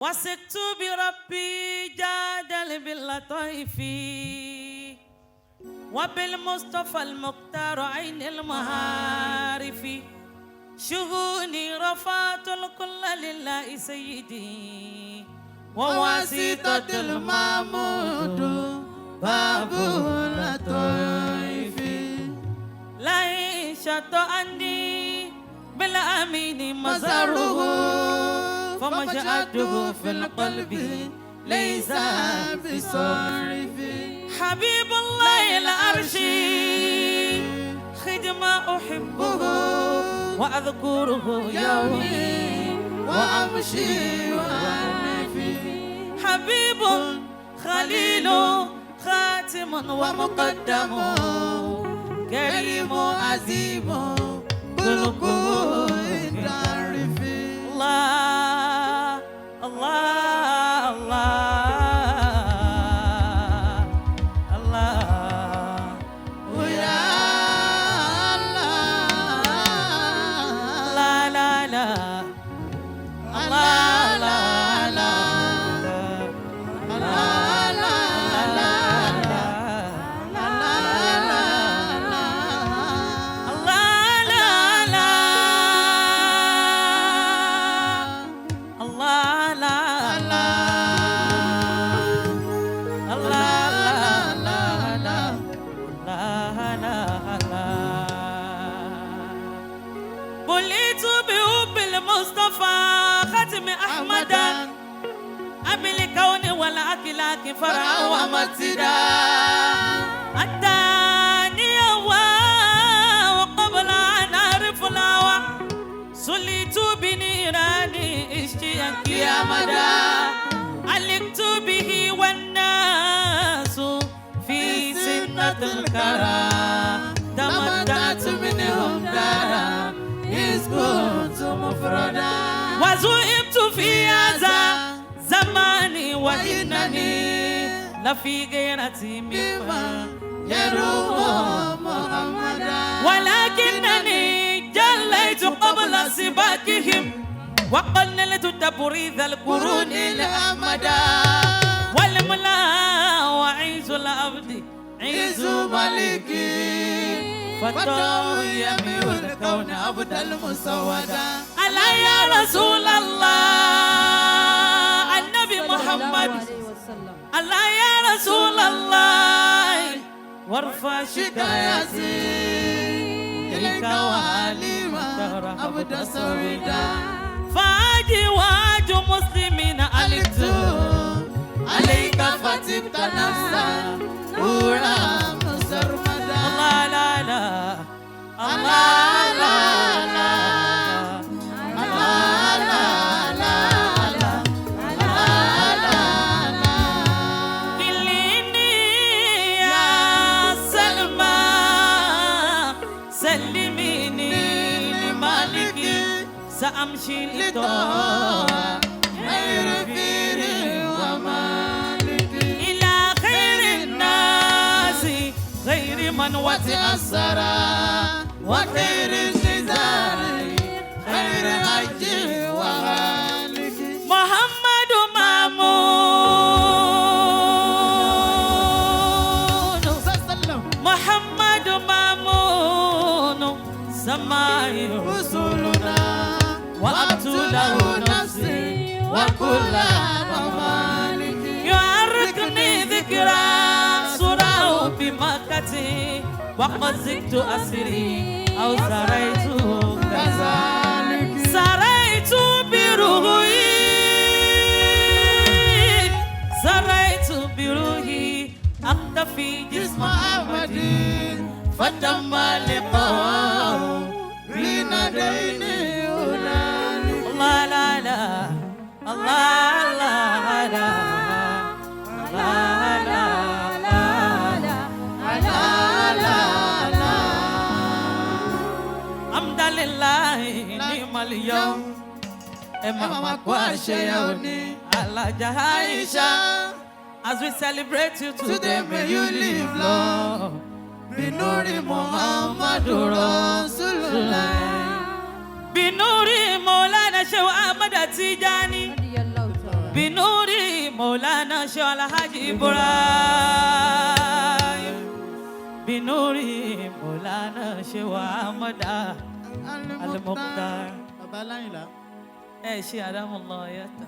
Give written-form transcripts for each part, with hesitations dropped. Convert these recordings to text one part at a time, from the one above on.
وثقت بربي جاد باللطيف وبالمصطفى المختار عين المعارف. شغوني رفعت الكل لله سيدي وواسطة المحمود باب اللطيف. لا شط عني بالأمين مزاره فمشهده في القلب ليس بصارف. حبيب الله العرش خدمة أحبه وأذكره يومي وأمشي وأنفي. حبيب خليل خاتم ومقدم كريم كريم عظيم خلقه تعرف. الله الله الله الله ويا الله. لا لا لا. الله لا لا لا لا لا لا لا. الله لا لا الله لا الله لا لا لا لا لا. بليت بحب المصطفى ختم أحمد أبي الكون والأخلاق فرعا ومتدا أتاني وقبل أن أعرف الهوى سليت بنيران اشتياقي يا مدى. علقت به والناس في سنة الكرى تمتعت منهم دارا إذ كنت مفردا. وزئبت في هذا زماني وإنني لفي غيرتي مما يروم محمدا. ولكنني جليت قبل سباكهم وقللت تبريد القرون قرون الأمدا. والملا وعز العبد عز عز ملكي فتاه فتاه يميع يميع الكون عبد المسودا. ألا يا رسول الله النبي محمد ألا يا رسول الله وارفع شكايتي شكايتي إليك وعليما عبد سويدا. فاجي واج مسلمين ألت ألت عليك فتبت نفسا أورا مسرمدا. الله لا لا الله لا لا لا لا لا لا لا لا. كليني يا سلمى سلميني لمالكي سأمشي لطه غير فير ومالك إلى خير الناس غير من وطئ وتأثر وخير النزار خير الحج وخالق. محمد مامون سلم محمد مامون سماي رسولنا وأبت له نفسي وكل ممالك. يعرقني ذكرى سراه بمكة وقد زدت أسري أو سريت كذلك سريت بروحي سريت بروحي أختفي جسم جسم أحمد فتم لقاء بندين هنالك. الله لا لا الله لا لا لا لا لا لا لا لا. الحمد لله نعم اليوم ẹ Ẹ máa kó àṣeyẹ òní. Alaja Aisha, as we celebrate you today, Today may you live long. Binuri Muhammadu Rasulullah. Binuri Maulana Shehu Ahmad Tijani. Binuri Maulana Sheikh Alhaji Ibrahim. Binuri Maulana Sheikh Ahmad Al-Mukhtar. Bàbá Aláyìnlá. Ẹ ṣe àdámọ̀lọ́ yàtọ̀.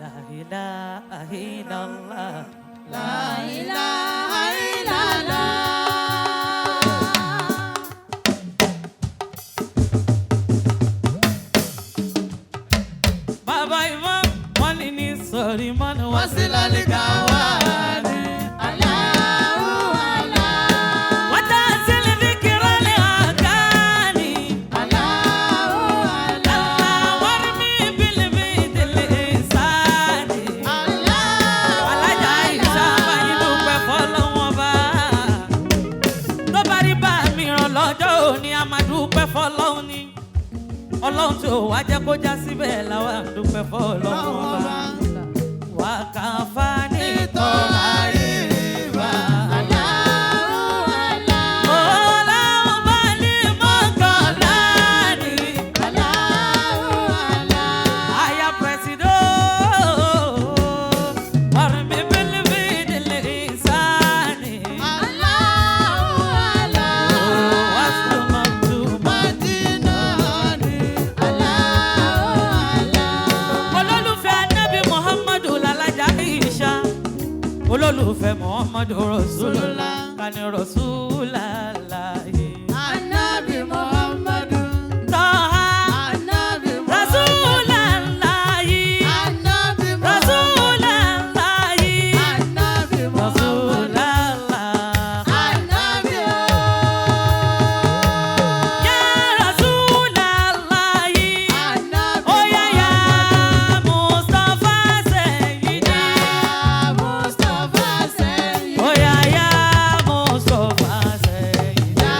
La ilaha illallah. La ilaha illallah. Bàbá Imam wọ́n ní ní sọ̀rí mọ́nà wá sí Wasilali gawani. Allahu Allah. Wata sílẹ̀ ní kírọ́lẹ̀ àgáni. Allahu Allah. Wọ́n mi bílẹ̀ mi délé sáàdì. Allahu Alájà ìṣàbá yín dúpẹ́ fọlọ́wọ́n bá. Tó bá rí bá mi ràn lọ́jọ́ òní, a máa dúpẹ́ fọlọ́hún ni. Ọlọ́run tó wá jẹ́ kó já síbẹ̀ làwa ń dúpẹ́ fọlọ́wọ́n bá. Wà á kàn fà ní Tọ́lá ìbá. Allahu Allah. Ọlọ́run bá ní mọ́kànlá ni. Allahu Allah. Aya presido, warmi bilbidil insani. Allahu Allah. Waslu maktuma. Madinani. Allahu Allah. Olólùfẹ́ Anábì Muhammadu Lalaja Isha. Olólùfẹ́ Muhammadu Rasulullah. Kani Rasulallah. Anabi Muhammadu. Tọ́ha Anabi Muhammadu. Rasulallah. Anabi Muhammadu. Rasulallah. Anabi Muhammadu. Rasulallah. Anabi Ya Rasulallah. Anabi Oya ya Mustafa Sayyidi. Mustafa Sayyid. Oya ya Mustafa Sayyidi. Ya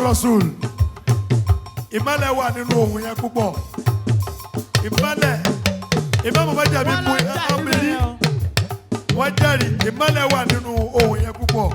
Rasul. Ìmọ̀lẹ̀ wà nínú ohun yẹn púpọ̀. Ìmọ̀lẹ̀ ìmọ̀mù bá jàbí Wọ́n mú lọ jà ọmọ níbẹ̀ yìí. yẹn o. Wọ́n jẹ́rìí, ìmọ̀lẹ̀ wà nínú ohun yẹn púpọ̀.